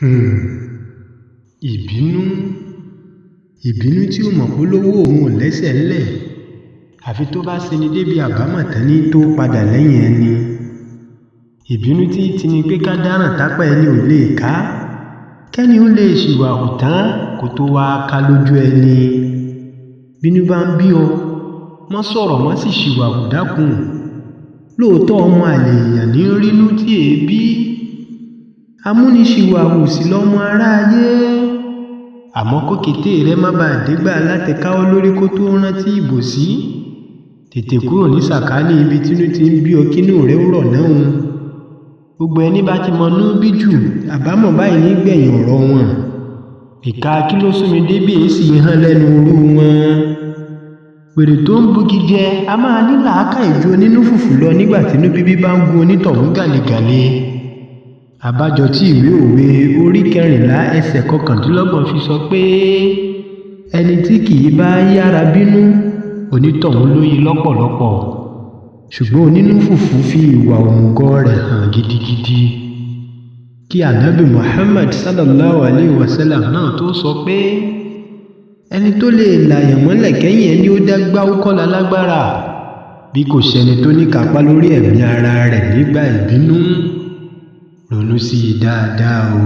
um Ìbínú, ìbínú tí ó mọ̀ pé olówó òun ò lẹ́sẹ̀ ńlẹ̀, àfi tó bá ṣeni débi àbámọ̀ tán ní tóó padà lẹ́yìn ẹni. Ìbínú tí í tini pé ká dáràn tápá ẹni ò lè ká, kẹ́ni ó lè ṣìwàhù tán kó tóó wáá ká lójú ẹni. Bínú bá ń bí ọ, má sọ̀rọ̀, má sì ṣìwàhù, dákun. Lóòótọ́ ọmọ àlè èèyàn ní í rínú tí èé bí, amúniṣìwàhù sì lọmọ aráyé. Àmọ́ kókété rẹ má bàa dégbà alátẹ káwọ́ lórí kó tóó rántí ìbòsí. Tètè kúrò ní sàkání ibi tínú ti ń bí ọ kínú rẹ ó rọ̀ náà o. Gbogbo ẹní bá ti mọnú bí jù, àbámọ̀ báyìí ní gbẹ̀yìn ọ̀rọ̀ wọn. Ìka kí ló sún mi débí èé sì hán lẹ́nu irú wọn. Wèrè tó ń bugi jẹ a máa ní làákàyè ju onínú fùfù lọ nígbà tínú bíbí bá ń gún onítọ̀hún gàlegàle. Àbájọ tí ìwé òwe orí 14 ẹsẹ̀ 29 fi sọ pé ẹni tí kì í bá yára bínú, onítọ̀hún lóye lọ́pọ̀lọpọ̀, ṣùgbọ́n onínú fùfù fi ìwà òmùgọ̀ rẹ̀ hàn gidigidi. Kí Ànábì Muhammad sallallahu alayhi wa sallam náà tó sọ pé ẹni tó lè lààyàn mọ́lẹ̀ kẹ́yìn ẹni ó dá gbáú kọ́ lálágbára, bí kò ṣẹni tó níkápá lórí ẹ̀mí ara rẹ̀ nígbà ìbínú. Ronú sí i dáadáa o.